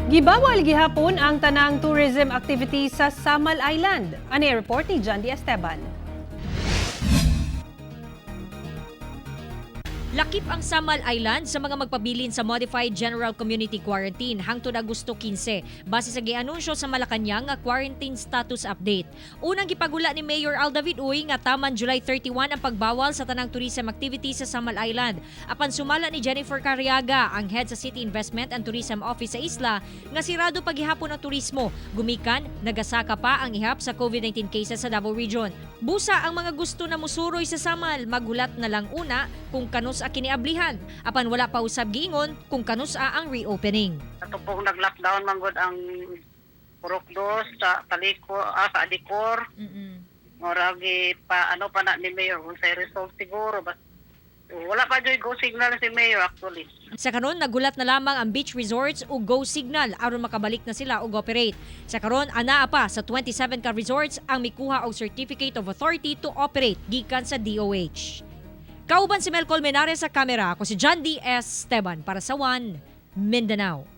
Gibawal gihapon ang tanang tourism activities sa Samal Island. Ani report ni John D. Esteban. Lakip ang Samal Island sa mga magpabilin sa Modified General Community Quarantine hangtod Agosto 15 base sa gianunsyo sa Malacañang nga quarantine status update. Unang gipagula ni Mayor Al David Uy nga taman July 31 ang pagbawal sa tanang tourism activities sa Samal Island. Apan sumala ni Jennifer Cariaga, ang head sa City Investment and Tourism Office sa isla, nga sirado paghihapon ang turismo. Gumikan, nagasaka pa ang ihap sa COVID-19 cases sa Davao Region. Busa ang mga gusto na musuroy sa Samal, maghulat na lang una kung kanus-a kiniablihan. Apan wala pa usab giingon kung kanus-a ang reopening. Ato pong nag-lockdown manggod ang Purok Dos sa Taliko, sa Adikor. Murag pa ano pa na ni Mayor kung sa resolve siguro bas wala pa joy go signal si Mayor actually. Sa karon, nagulat na lamang ang beach resorts ug go signal aron makabalik na sila og operate. Sa karon, anaa pa sa 27 ka resorts ang mikuha og Certificate of Authority to Operate gikan sa DOH. Kauban si Mel Colmenares sa kamera, ako si John D. S. Esteban para sa One Mindanao.